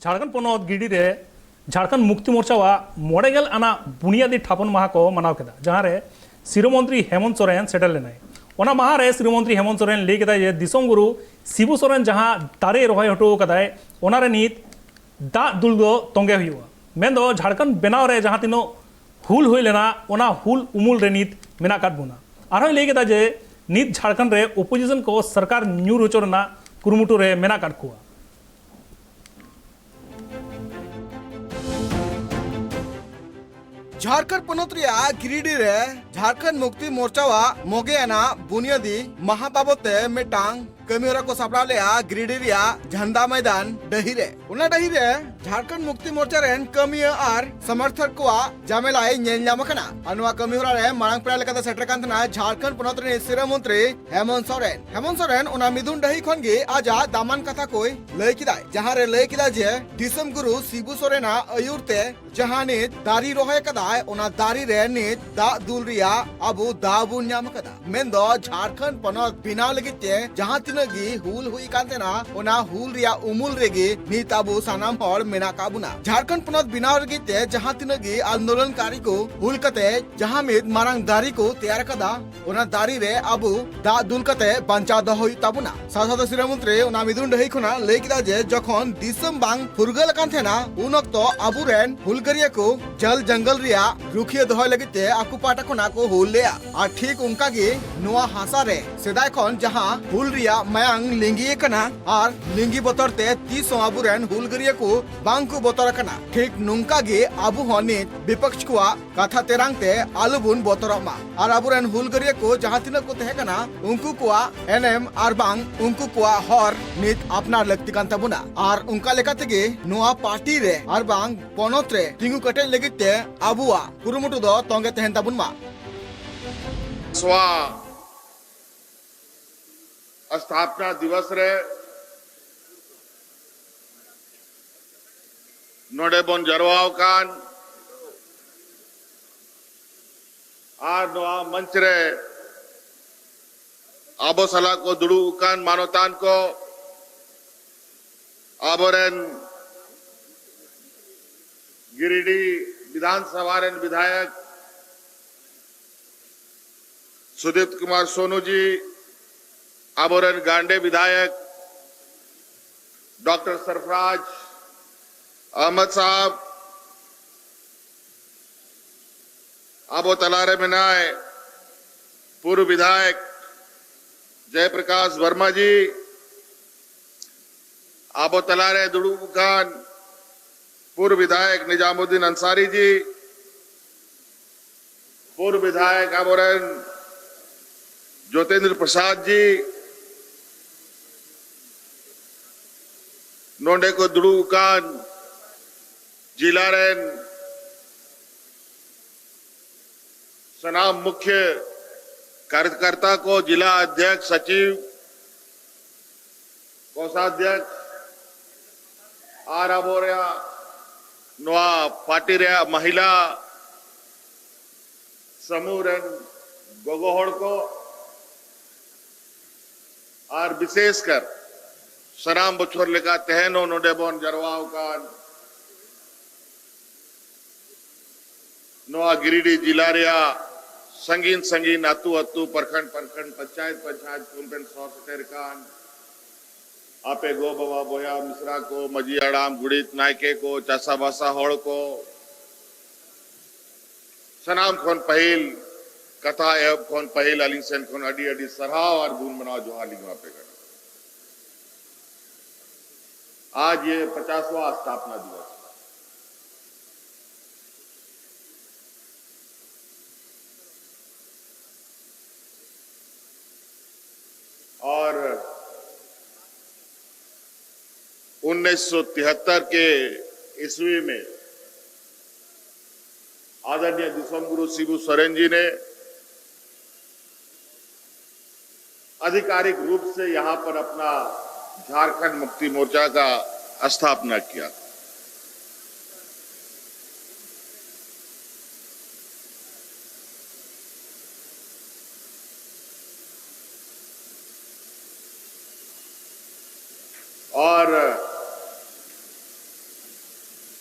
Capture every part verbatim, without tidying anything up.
ᱡᱷᱟᱲᱠᱷᱚᱸᱰ ᱯᱚᱱᱚᱛ ᱜᱤᱨᱤᱰᱤ ᱨᱮ ᱡᱷᱟᱲᱠᱷᱚᱸᱰ ᱢᱩᱠᱛᱤ ᱢᱳᱨᱪᱟᱣᱟᱜ ᱢᱚᱬᱮ ᱜᱮᱞ ᱟᱱᱟᱜ ᱵᱩᱱᱤᱭᱟᱹᱫᱤ ᱛᱷᱟᱯᱚᱱ ᱢᱟᱦᱟ ᱠᱚ ᱢᱟᱱᱟᱣ ᱠᱮᱫᱟ, ᱡᱟᱦᱟᱸ ᱨᱮ ᱥᱤᱨᱟᱹ ᱢᱚᱱᱛᱨᱤ ᱦᱮᱢᱚᱱᱛ ᱥᱚᱨᱮᱱ ᱥᱮᱴᱮᱨ ᱞᱮᱱᱟᱭ᱾ ᱚᱱᱟ ᱢᱟᱦᱟ ᱨᱮ ᱥᱤᱨᱟᱹ ᱢᱚᱱᱛᱨᱤ ᱦᱮᱢᱚᱱᱛ ᱥᱚᱨᱮᱱ ᱞᱟᱹᱭ ᱠᱮᱫᱟᱭ ᱡᱮ ᱫᱤᱥᱚᱢ ᱜᱩᱨᱩ ᱥᱤᱵᱩ ᱥᱚᱨᱮᱱ ᱡᱟᱦᱟᱸ ᱫᱟᱨᱮ ᱨᱚᱦᱚᱭ ᱦᱚᱴᱚ ᱠᱟᱫᱟᱭ, ᱚᱱᱟ ᱨᱮ ᱱᱤᱛ ᱫᱟᱜ ᱫᱩᱞ ᱫᱚ ᱛᱚᱸᱜᱮ ᱦᱩᱭᱩᱜᱼᱟ᱾ ᱢᱮᱱᱫᱚ ᱡᱷᱟᱲᱠᱷᱚᱸᱰ ᱵᱮᱱᱟᱣ ᱨᱮ ᱡᱟᱦᱟᱸ ᱛᱤᱱᱟᱹᱜ ᱦᱩᱞ ᱦᱩᱭ ᱞᱮᱱᱟ, ᱚᱱᱟ ᱦᱩᱞ ᱩᱢᱩᱞ ᱨᱮ ᱱᱤᱛ ᱢᱮᱱᱟᱜ ᱟᱠᱟᱫ ᱵᱚᱱᱟ᱾ ᱟᱨᱦᱚᱸᱭ ᱞᱟᱹᱭ ᱠᱮᱫᱟ ᱡᱮ ᱱᱤᱛ ᱡᱷᱟᱲᱠᱷᱚᱸᱰ ᱨᱮ ᱚᱯᱳᱡᱤᱥᱚᱱ ᱠᱚ ᱥᱚᱨᱠᱟᱨ ᱧᱩᱨ ᱦᱚᱪᱚ ᱨᱮᱱᱟᱜ ᱠᱩᱨᱩᱢᱩᱴᱩ ᱨᱮ ᱢᱮᱱᱟᱜ ᱟᱠᱟᱫ ᱠᱚᱣᱟ᱾ ᱡᱷᱟᱲᱠᱷᱚᱸᱰ ᱯᱚᱱᱚᱛ ᱨᱮᱭᱟᱜ ᱜᱤᱨᱤᱰᱤ ᱨᱮ ᱡᱷᱟᱲᱠᱷᱚᱸᱰ ᱢᱩᱠᱛᱤ ᱢᱳᱨᱪᱟᱣᱟᱜ ᱢᱚᱜᱮ ᱟᱱᱟᱜ ᱵᱩᱱᱤᱭᱟᱹᱫᱤ ᱢᱟᱦᱟ ᱵᱟᱵᱚᱛ ᱛᱮ ᱢᱤᱫᱴᱟᱝ ᱠᱟᱹᱢᱤᱦᱚᱨᱟ ᱠᱚ ᱥᱟᱯᱲᱟᱣ ᱞᱮᱫᱼᱟ ᱜᱤᱨᱤᱰᱤ ᱨᱮᱭᱟᱜ ᱡᱷᱟᱱᱰᱟ ᱢᱚᱭᱫᱟᱱ ᱰᱟᱹᱦᱤ ᱨᱮ᱾ ᱚᱱᱟ ᱰᱟᱹᱦᱤ ᱨᱮ ᱡᱷᱟᱲᱠᱷᱚᱸᱰ ᱢᱩᱠᱛᱤ ᱢᱳᱨᱪᱟ ᱨᱮᱱ ᱠᱟᱹᱢᱤᱭᱟᱹ ᱟᱨ ᱥᱚᱢᱚᱨᱛᱷᱚᱠ ᱠᱚᱣᱟᱜ ᱡᱟᱢᱮᱞᱟᱭ ᱧᱮᱞ ᱧᱟᱢ ᱟᱠᱟᱱᱟ᱾ ᱟᱨ ᱱᱚᱣᱟ ᱠᱟᱹᱢᱤᱦᱚᱨᱟ ᱨᱮ ᱢᱟᱲᱟᱝ ᱯᱮᱲᱟ ᱞᱮᱠᱟᱛᱮ ᱥᱮᱴᱮᱨ ᱠᱟᱱ ᱛᱟᱦᱮᱱᱟ ᱡᱷᱟᱲᱠᱷᱚᱸᱰ ᱯᱚᱱᱚᱛ ᱨᱤᱱᱤᱡ ᱥᱤᱨᱟᱹ ᱢᱚᱱᱛᱨᱤ ᱦᱮᱢᱚᱱᱛ ᱥᱚᱨᱮᱱ᱾ ᱦᱮᱢᱚᱱᱛ ᱥᱚᱨᱮᱱ ᱚᱱᱟ ᱢᱤᱫᱩᱱ ᱰᱟᱹᱦᱤ ᱠᱷᱚᱱ ᱜᱮ ᱟᱡᱟᱜ ᱫᱟᱢᱟᱱ ᱠᱟᱛᱷᱟ ᱠᱚᱭ ᱞᱟᱹᱭ ᱠᱮᱫᱟᱭ, ᱡᱟᱦᱟᱸ ᱨᱮ ᱞᱟᱹᱭ ᱠᱮᱫᱟ ᱡᱮ ᱫᱤᱥᱚᱢ ᱜᱩᱨᱩ ᱥᱤᱵᱩ ᱥᱚᱨᱮᱱᱟᱜ ᱟᱹᱭᱩᱨ ᱛᱮ ᱡᱟᱦᱟᱸ ᱱᱤᱛ ᱫᱟᱨᱮ ᱨᱚᱦᱚᱭ ᱟᱠᱟᱫᱟᱭ, ᱚᱱᱟ ᱫᱟᱨᱮ ᱨᱮ ᱱᱤᱛ ᱫᱟᱜ ᱫᱩᱞ ᱨᱮᱭᱟᱜ ᱟᱵᱚ ᱫᱟᱣ ᱵᱚᱱ ᱧᱟᱢ ᱟᱠᱟᱫᱟ᱾ ᱢᱮᱱᱫᱚ ᱡᱷᱟᱲᱠᱷᱚᱸᱰ ᱯᱚᱱᱚᱛ ᱵᱮᱱᱟᱣ ᱞᱟᱹᱜᱤᱫ ᱛᱮ ᱡᱟᱦᱟᱸ ᱛᱤᱱᱟᱹᱜ ᱜᱮ ᱦᱩᱞ ᱦᱩᱭ ᱠᱟᱱ ᱛᱟᱦᱮᱱᱟ, ᱚᱱᱟ ᱦᱩᱞ ᱨᱮᱭᱟᱜ ᱩᱢᱩᱞ ᱨᱮᱜᱮ ᱱᱤᱛ ᱟᱵᱚ ᱥᱟᱱᱟᱢ ᱦᱚᱲ ᱢᱮᱱᱟᱜ ᱟᱠᱟᱫ ᱵᱚᱱᱟ᱾ ᱡᱷᱟᱲᱠᱷᱚᱸᱰ ᱯᱚᱱᱚᱛ ᱵᱮᱱᱟᱣ ᱞᱟᱹᱜᱤᱫ ᱛᱮ ᱡᱟᱦᱟᱸ ᱛᱤᱱᱟᱹᱜ ᱜᱮ ᱟᱱᱫᱳᱞᱚᱱᱠᱟᱨᱤ ᱠᱚ ᱦᱩᱞ ᱠᱟᱛᱮ ᱡᱟᱦᱟᱸ ᱢᱤᱫ ᱢᱟᱨᱟᱝ ᱫᱟᱨᱮ ᱠᱚ ᱛᱮᱭᱟᱨ ᱟᱠᱟᱫᱟ, ᱚᱱᱟ ᱫᱟᱨᱮ ᱨᱮ ᱟᱵᱚ ᱫᱟᱜ ᱫᱩᱞ ᱠᱟᱛᱮ ᱵᱟᱧᱪᱟᱣ ᱫᱚᱦᱚ ᱦᱩᱭᱩᱜ ᱛᱟᱵᱚᱱᱟ᱾ ᱥᱟᱶ ᱥᱟᱶᱛᱮ ᱥᱤᱨᱟᱹ ᱢᱚᱱᱛᱨᱤ ᱚᱱᱟ ᱢᱤᱫᱩᱱ ᱰᱟᱹᱦᱤ ᱠᱷᱚᱱᱟᱜ ᱞᱟᱹᱭ ᱠᱮᱫᱟ ᱡᱮ ᱡᱚᱠᱷᱚᱱ ᱫᱤᱥᱚᱢ ᱵᱟᱝ ᱯᱷᱩᱨᱜᱟᱹᱞ ᱟᱠᱟᱱ ᱛᱟᱦᱮᱱᱟ, ᱩᱱ ᱚᱠᱛᱚ ᱟᱵᱚᱨᱮᱱ ᱦᱩᱞᱜᱟᱹᱨᱤᱭᱟᱹ ᱠᱚ ᱡᱚᱞ ᱡᱚᱝᱜᱚᱞ ᱨᱮᱭᱟᱜ ᱨᱩᱠᱷᱤᱭᱟᱹ ᱫᱚᱦᱚᱭ ᱞᱟᱹᱜᱤᱫ ᱛᱮ ᱟᱠᱚ ᱯᱟᱦᱴᱟ ᱠᱷᱚᱱᱟᱜ ᱠᱚ ᱦᱩᱞ ᱞᱮᱜᱼᱟ᱾ ᱟᱨ ᱴᱷᱤᱠ ᱚᱱᱠᱟ ᱜᱮ ᱱᱚᱣᱟ ᱦᱟᱥᱟ ᱨᱮ ᱥᱮᱫᱟᱭ ᱠᱷᱚᱱ ᱡᱟᱦᱟᱸ ᱦᱩᱞ ᱨᱮᱭᱟᱜ ᱢᱟᱭᱟᱝ ᱞᱤᱸᱜᱤ ᱟᱠᱟᱱᱟ ᱟᱨ ᱞᱤᱸᱜᱤ ᱵᱚᱛᱚᱨ ᱛᱮ ᱛᱤᱥ ᱦᱚᱸ ᱟᱵᱚᱨᱮᱱ ᱦᱩᱞᱜᱟᱹᱨᱤᱭᱟᱹ ᱠᱚ ᱵᱟᱝ ᱠᱚ ᱵᱚᱛᱚᱨ ᱟᱠᱟᱱᱟ, ᱴᱷᱤᱠ ᱱᱚᱝᱠᱟ ᱜᱮ ᱟᱵᱚ ᱦᱚᱸ ᱱᱤᱛ ᱵᱤᱯᱚᱠष ᱠᱚᱣᱟᱜ ᱠᱟᱛᱷᱟ ᱛᱮᱨᱟᱝ ᱛᱮ ᱟᱞᱚᱵᱚᱱ ᱵᱚᱛᱚᱨᱚᱜ ᱢᱟ᱾ ᱟᱨ ᱟᱵᱚᱨᱮᱱ ᱦᱩᱞᱜᱟᱹᱨᱤᱭᱟᱹ ᱠᱚ ᱡᱟᱦᱟᱸ ᱛᱤᱱᱟᱹᱜ ᱠᱚ ᱛᱟᱦᱮᱸ ᱠᱟᱱᱟ, ᱩᱱᱠᱩ ᱠᱚᱣᱟᱜ ᱮᱱᱮᱢ ᱟᱨ ᱵᱟᱝ ᱩᱱᱠᱩ ᱠᱚᱣᱟᱜ ᱦᱚᱨ ᱱᱤᱛ ᱟᱯᱱᱟᱨ ᱞᱟᱹᱠᱛᱤ ᱠᱟᱱ ᱛᱟᱵᱚᱱᱟ᱾ ᱟᱨ ᱚᱱᱠᱟ ᱞᱮᱠᱟ ᱛᱮᱜᱮ ᱱᱚᱣᱟ ᱯᱟᱨᱴᱤ ᱨᱮ ᱟᱨ ᱵᱟᱝ ᱯᱚᱱᱚᱛ ᱨᱮ ᱛᱤᱸᱜᱩ ᱠᱮᱴᱮᱡ ᱞᱟᱹᱜᱤᱫ ᱛᱮ ᱟᱵᱚᱣᱟᱜ ᱠᱩᱨᱩᱢᱩᱴᱩ ᱫᱚ ᱛᱚᱸᱜᱮ ᱛᱟᱦᱮᱱ ᱛᱟᱵᱚᱱ ᱢᱟ᱾ ᱥᱣᱟ ᱥᱛᱷᱟᱯᱱᱟ ᱫᱤᱵᱚᱥ ᱨᱮ ᱱᱚᱰᱮ ᱵᱚᱱ ᱡᱟᱨᱣᱟ ᱟᱠᱟᱱ ᱟᱨ ᱱᱚᱣᱟ ᱢᱚᱧᱪ ᱨᱮ ᱟᱵᱚ ᱥᱟᱞᱟᱜ ᱠᱚ ᱫᱩᱲᱩᱵ ᱟᱠᱟᱱ ᱢᱟᱱᱚᱛᱟᱱ ᱠᱚ, ᱟᱵᱚᱨᱮᱱ गिरिडीह विधानसभा ᱨᱮᱱ ᱵᱤᱫᱷᱟᱭᱚᱠ ᱥᱩᱫᱤᱯ ᱠᱩᱢᱟᱨ ᱥᱳᱱᱩ ᱡᱤ, ᱟᱵᱚᱨᱮᱱ ᱜᱟᱱᱰᱮ ᱵᱤᱫᱷᱟᱭᱚᱠ ᱰᱚᱠᱴᱚᱨ ᱥᱚᱨᱯᱷᱨᱟᱡᱽ ᱟᱦᱢᱚᱫᱽ ᱥᱟᱦᱟᱵᱽ, ᱟᱵᱚ ᱛᱟᱞᱟᱨᱮ ᱢᱮᱱᱟᱭ ᱯᱩᱨᱵ ᱵᱤᱫᱷᱟᱭᱚᱠ ᱡᱚᱭᱯᱨᱚᱠᱟᱥ ᱵᱚᱨᱢᱟ ᱡᱤ, ᱟᱵᱚ ᱛᱟᱞᱟᱨᱮ ᱫᱩᱲᱩᱵ ᱟᱠᱟᱱ ᱯᱩᱨᱵ ᱵᱤᱫᱷᱟᱭᱚᱠ ᱱᱤᱡᱟᱢᱩᱫᱽᱫᱤᱱ ᱟᱱᱥᱟᱨᱤ ᱡᱤ, ᱯᱩᱨᱵ ᱵᱤᱫᱷᱟᱭᱚᱠ ᱟᱵᱚᱨᱮᱱ ᱡᱳᱛᱮᱱᱫᱨᱚ ᱯᱨᱚᱥᱟᱫᱽ ᱡᱤ, ᱱᱚᱰᱮ ᱠᱚ ᱫᱩᱲᱩᱵ ᱟᱠᱟᱱ ᱡᱤᱞᱟ ᱨᱮᱱ ᱥᱟᱱᱟᱢ ᱢᱩᱠᱷᱭᱟᱹ ᱠᱟᱨᱭᱚᱠᱚᱨᱛᱟ ᱠᱚ, ᱡᱤᱞᱟ ᱚᱫᱷᱭᱚᱠᱥ, ᱥᱟᱪᱤᱵᱽ, ᱠᱳᱥᱟᱫᱷᱭᱚᱠᱥ ᱟᱨ ᱟᱵᱚ ᱨᱮᱭᱟᱜ ᱱᱚᱣᱟ ᱯᱟᱨᱴᱤ ᱨᱮᱭᱟᱜ ᱢᱚᱦᱤᱞᱟ ᱥᱟᱢᱩᱦ ᱨᱮᱱ ᱜᱚᱜᱚ ᱦᱚᱲ ᱠᱚ, ᱟᱨ ᱵᱤᱥᱮᱥ ᱠᱟᱨ ᱥᱟᱱᱟᱢ ᱵᱚᱪᱷᱚᱨ ᱞᱮᱠᱟ ᱛᱮᱦᱮᱧ ᱦᱚᱸ ᱱᱚᱰᱮ ᱵᱚᱱ ᱡᱟᱨᱣᱟ ᱟᱠᱟᱱ ᱱᱚᱣᱟ ᱜᱤᱨᱤᱰᱤ ᱡᱤᱞᱟ ᱨᱮᱭᱟᱜ ᱥᱟᱺᱜᱤᱧ ᱥᱟᱺᱜᱤᱧ ᱟᱹᱛᱩ ᱟᱹᱛᱩ, ᱯᱨᱚᱠᱷᱚᱸᱰ ᱯᱨᱚᱠᱷᱚᱸᱰ, ᱯᱚᱧᱪᱟᱭᱮᱛ ᱯᱚᱧᱪᱟᱭᱮᱛ ᱠᱷᱚᱱ ᱵᱮᱱ ᱥᱚᱦᱚᱨ ᱥᱮᱴᱮᱨ ᱟᱠᱟᱱ ᱟᱯᱮ ᱜᱚ ᱵᱟᱵᱟ ᱵᱚᱭᱦᱟ ᱢᱤᱥᱨᱟ ᱠᱚ, ᱢᱟᱹᱡᱷᱤ ᱦᱟᱲᱟᱢ, ᱜᱚᱰᱮᱛ, ᱱᱟᱭᱠᱮ ᱠᱚ, ᱪᱟᱥᱟᱵᱟᱥᱟ ᱦᱚᱲ ᱠᱚ, ᱥᱟᱱᱟᱢ ᱠᱷᱚᱱ ᱯᱟᱹᱦᱤᱞ, ᱠᱟᱛᱷᱟ ᱮᱦᱚᱵ ᱠᱷᱚᱱ ᱯᱟᱹᱦᱤᱞ ᱟᱹᱞᱤᱧ ᱥᱮᱱ ᱠᱷᱚᱱ ᱟᱹᱰᱤ ᱟᱹᱰᱤ ᱥᱟᱨᱦᱟᱣ ᱟᱨ ᱜᱩᱱ ᱢᱟᱱᱟᱣ ᱡᱚᱦᱟᱨ ᱞᱤᱧ ᱮᱢᱟ ᱯᱮ ᱠᱟᱱᱟ᱾ आज ये पचासवां स्थापना दिवस है। और उन्नीस सौ तिहत्तर के ईस्वी में आदरणीय दिसोम गुरु शिबू सोरेन जी ने आधिकारिक रूप से यहाँ पर अपना झारखंड मुक्ति मोर्चा का स्थापना किया। और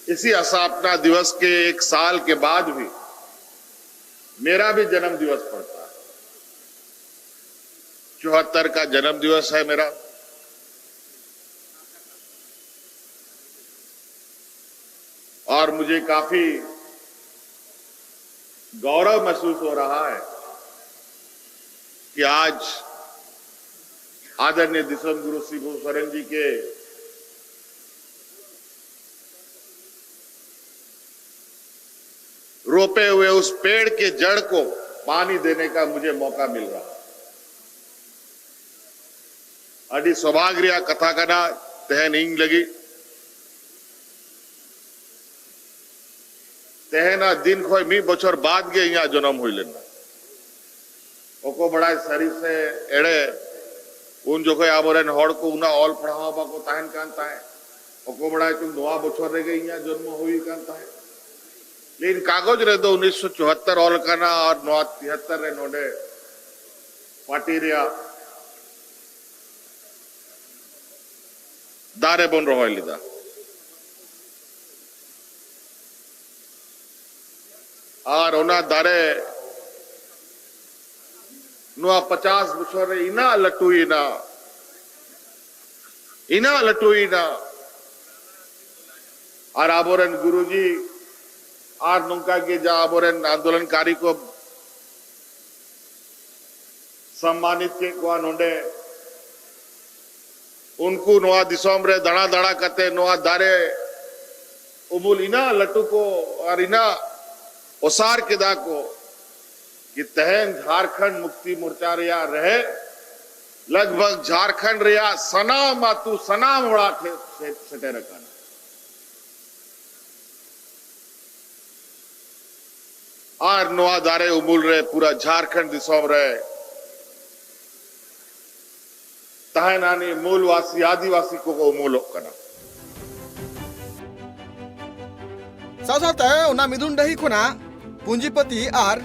इसी स्थापना दिवस के एक साल के बाद भी मेरा भी जन्म दिवस पड़ता है। चौहत्तर का जन्म दिवस है मेरा, और मुझे काफी गौरव महसूस हो रहा है कि आज आदरणीय दिसोम गुरु शिबू सोरेन जी के रोपे हुए उस पेड़ के जड़ को पानी देने का मुझे मौका मिल रहा है। ᱟᱹᱰᱤ ᱥᱚᱵᱷᱟᱜᱽ ᱨᱮᱭᱟᱜ ᱠᱟᱛᱷᱟ ᱠᱟᱱᱟ ᱛᱮᱦᱮᱧ ᱤᱧ ᱞᱟᱹᱜᱤᱫ᱾ ᱛᱮᱦᱮᱧᱟᱜ ᱫᱤᱱ ᱠᱷᱚᱱ ᱢᱤᱫ ᱵᱚᱪᱷᱚᱨ ᱵᱟᱫ ᱜᱮ ᱤᱧᱟᱹᱜ ᱡᱚᱱᱚᱢ ᱦᱩᱭ ᱞᱮᱱᱟ᱾ ᱚᱠᱚ ᱵᱟᱲᱟᱭ ᱥᱟᱹᱨᱤ ᱥᱮ ᱮᱲᱮ, ᱩᱱ ᱡᱚᱠᱷᱚᱡ ᱟᱵᱚᱨᱮᱱ ᱦᱚᱲ ᱠᱚ ᱩᱱᱟᱹᱜ ᱚᱞ ᱯᱟᱲᱦᱟᱣ ᱵᱟᱠᱚ ᱛᱟᱦᱮᱱ ᱠᱟᱱ ᱛᱟᱦᱮᱸᱫ᱾ ᱚᱠᱚ ᱵᱟᱲᱟᱭ ᱪᱚᱝ ᱱᱚᱣᱟ ᱵᱚᱪᱷᱚᱨ ᱨᱮᱜᱮ ᱤᱧᱟᱹᱜ ᱡᱚᱱᱢᱚ ᱦᱩᱭ ᱠᱟᱱ ᱛᱟᱦᱮᱸᱫ᱾ ᱞᱮᱠᱤᱱ ᱠᱟᱜᱚᱡᱽ ᱨᱮᱫᱚ ᱩᱱᱤᱥᱥᱚ ᱪᱩᱣᱟᱛᱛᱚᱨ ᱚᱞ ᱠᱟᱱᱟ ᱟᱨ ᱱᱚᱣᱟ ᱛᱤᱦᱟᱛᱛᱚᱨ ᱨᱮ ᱱᱚᱰᱮ ᱯᱟᱨᱴᱤ ᱨᱮᱭᱟᱜ ᱫᱟᱨᱮ ᱵᱚᱱ ᱨᱚᱦᱚᱭ ᱞᱮᱫᱟ᱾ ᱟᱨ ᱚᱱᱟ ᱫᱟᱨᱮ ᱱᱚᱣᱟ ᱯᱚᱪᱟᱥ ᱵᱚᱪᱷᱚᱨ ᱨᱮ ᱤᱱᱟᱹᱜ ᱞᱟᱹᱴᱩᱭᱮᱱᱟ, ᱤᱱᱟᱹᱜ ᱞᱟᱹᱴᱩᱭᱮᱱᱟ᱾ ᱟᱨ ᱟᱵᱚᱨᱮᱱ ᱜᱩᱨᱩᱡᱤ ᱟᱨ ᱱᱚᱝᱠᱟ ᱜᱮ ᱡᱟ ᱟᱵᱚᱨᱮᱱ ᱟᱱᱫᱳᱞᱚᱱᱠᱟᱨᱤ ᱠᱚ ᱥᱚᱢᱢᱟᱱᱤᱛ ᱠᱮᱫ ᱠᱚᱣᱟ ᱱᱚᱰᱮ᱾ ᱩᱱᱠᱩ ᱱᱚᱣᱟ ᱫᱤᱥᱚᱢ ᱨᱮ ᱫᱟᱬᱟ ᱫᱟᱬᱟ ᱠᱟᱛᱮ ᱱᱚᱣᱟ ᱫᱟᱨᱮ ᱩᱢᱩᱞ ᱤᱱᱟᱹᱜ ᱞᱟᱹᱴᱩ ᱠᱚ ᱟᱨ ᱤᱱᱟᱹᱜ ᱚᱥᱟᱨ ᱠᱮᱫᱟ ᱠᱚ ᱠᱤ ᱛᱮᱦᱮᱧ ᱡᱷᱟᱨᱠᱷᱚᱸᱰ ᱢᱩᱠᱛᱤ ᱢᱳᱨᱪᱟ ᱨᱮᱭᱟᱜ ᱨᱮᱦᱮᱫ ᱞᱟᱜᱽ ᱵᱷᱟᱜᱽ ᱡᱷᱟᱨᱠᱷᱚᱸᱰ ᱨᱮᱭᱟᱜ ᱥᱟᱱᱟᱢ ᱟᱹᱛᱩ, ᱥᱟᱱᱟᱢ ᱚᱲᱟᱜ ᱴᱷᱮᱱ ᱥᱮ-, ᱥᱮᱴᱮᱨ ᱟᱠᱟᱱᱟ᱾ ᱟᱨ ᱱᱚᱣᱟ ᱫᱟᱨᱮ ᱩᱢᱩᱞ ᱨᱮ ᱯᱩᱨᱟᱹ ᱡᱷᱟᱨᱠᱷᱚᱸᱰ ᱫᱤᱥᱚᱢ ᱨᱮ ᱛᱟᱦᱮᱱ ᱟᱹᱱᱤᱡ ᱢᱩᱞ ᱵᱟᱥᱤ ᱟᱹᱫᱤᱵᱟᱹᱥᱤ ᱠᱚᱠᱚ ᱩᱢᱩᱞᱚᱜ ᱠᱟᱱᱟ᱾ ᱥᱟᱶ ᱥᱟᱶᱛᱮ ᱚᱱᱟ ᱢᱤᱫᱩᱱ ᱰᱟᱹᱦᱤ ᱠᱷᱚᱱᱟᱜ ᱯᱩᱸᱡᱤᱯᱚᱛᱤ ᱟᱨ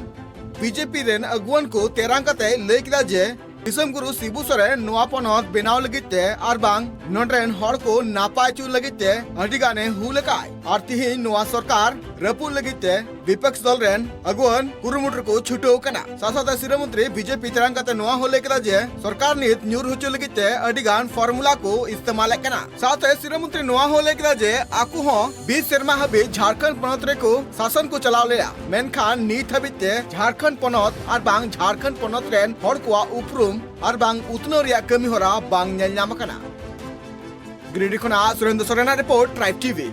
ᱵᱤᱡᱮᱯᱤ ᱨᱮᱱ ᱟᱹᱜᱩᱣᱟᱹᱱ ᱠᱚ ᱛᱮᱨᱟᱝ ᱠᱟᱛᱮ ᱞᱟᱹᱭ ᱠᱮᱫᱟ ᱡᱮ ᱫᱤᱥᱚᱢ ᱜᱩᱨᱩ ᱥᱤᱵᱩ ᱥᱚᱨᱮᱱ ᱱᱚᱣᱟ ᱯᱚᱱᱚᱛ ᱵᱮᱱᱟᱣ ᱞᱟᱹᱜᱤᱫ ᱛᱮ ᱟᱨ ᱵᱟᱝ ᱱᱚᱰᱮ ᱨᱮᱱ ᱦᱚᱲ ᱠᱚ ᱱᱟᱯᱟᱭ ᱦᱚᱪᱚ ᱞᱟᱹᱜᱤᱫ ᱛᱮ ᱟᱹᱰᱤ ᱜᱟᱱᱮ ᱦᱩᱞ ᱟᱠᱟᱫ᱾ ᱟᱨ ᱛᱤᱦᱤᱧ ᱱᱚᱣᱟ ᱥᱚᱨᱠᱟᱨ ᱨᱟᱹᱯᱩᱫ ᱞᱟᱹᱜᱤᱫ ᱛᱮ ᱵᱤᱯᱚᱠᱥ ᱫᱚᱞ ᱨᱮᱱ ᱟᱹᱜᱩᱣᱟᱹᱱ ᱠᱩᱨᱩᱢᱩᱴᱩ ᱨᱮᱠᱚ ᱪᱷᱩᱴᱟᱹᱣ ᱠᱟᱱᱟ᱾ ᱥᱟᱶᱛᱮ ᱥᱤᱨᱟᱹ ᱢᱚᱱᱛᱨᱤ ᱵᱤᱡᱮᱯᱤ ᱛᱮᱨᱟᱝ ᱠᱟᱛᱮ ᱱᱚᱣᱟ ᱦᱚᱸ ᱞᱟᱹᱭ ᱠᱮᱫᱟ ᱡᱮ ᱥᱚᱨᱠᱟᱨ ᱱᱤᱛ ᱧᱩᱨ ᱦᱚᱪᱚ ᱞᱟᱹᱜᱤᱫ ᱛᱮ ᱟᱹᱰᱤ ᱜᱟᱱ ᱯᱷᱚᱨᱢᱩᱞᱟ ᱠᱚ ᱤᱥᱛᱮᱢᱟᱞᱮᱫ ᱠᱟᱱᱟ᱾ ᱥᱟᱶᱛᱮ ᱥᱤᱨᱟᱹ ᱢᱚᱱᱛᱨᱤ ᱱᱚᱣᱟ ᱦᱚᱸ ᱞᱟᱹᱭ ᱠᱮᱫᱟ ᱡᱮ ᱟᱠᱚ ᱦᱚᱸ ᱵᱤᱥ ᱥᱮᱨᱢᱟ ᱦᱟᱹᱵᱤᱡ ᱡᱷᱟᱲᱠᱷᱚᱸᱰ ᱯᱚᱱᱚᱛ ᱨᱮᱠᱚ ᱥᱟᱥᱚᱱ ᱠᱚ ᱪᱟᱞᱟᱣ ᱞᱮᱫᱟ, ᱢᱮᱱᱠᱷᱟᱱ ᱱᱤᱛ ᱦᱟᱹᱵᱤᱡ ᱛᱮ ᱡᱷᱟᱲᱠᱷᱚᱸᱰ ᱯᱚᱱᱚᱛ ᱟᱨ ᱵᱟᱝ ᱡᱷᱟᱲᱠᱷᱚᱸᱰ ᱯᱚᱱᱚᱛ ᱨᱮᱱ ᱦᱚᱲ ᱠᱚᱣᱟᱜ ᱩᱯᱨᱩᱢ ᱟᱨ ᱵᱟᱝ ᱩᱛᱱᱟᱹᱣ ᱨᱮᱭᱟᱜ ᱠᱟᱹᱢᱤ ᱦᱚᱨᱟ ᱵᱟᱝ ᱧᱮᱞ ᱧᱟᱢ ᱟᱠᱟᱱᱟ᱾ ᱜᱤᱨᱤᱰᱤ ᱠᱷᱚᱱᱟᱜ ᱥᱩᱨᱮᱱᱫᱨᱚ ᱥᱚᱨᱮᱱᱟᱜ ᱨᱤᱯᱳᱨᱴ, ᱴᱨᱟᱭᱤᱵᱽ ᱴᱤᱵᱷᱤ᱾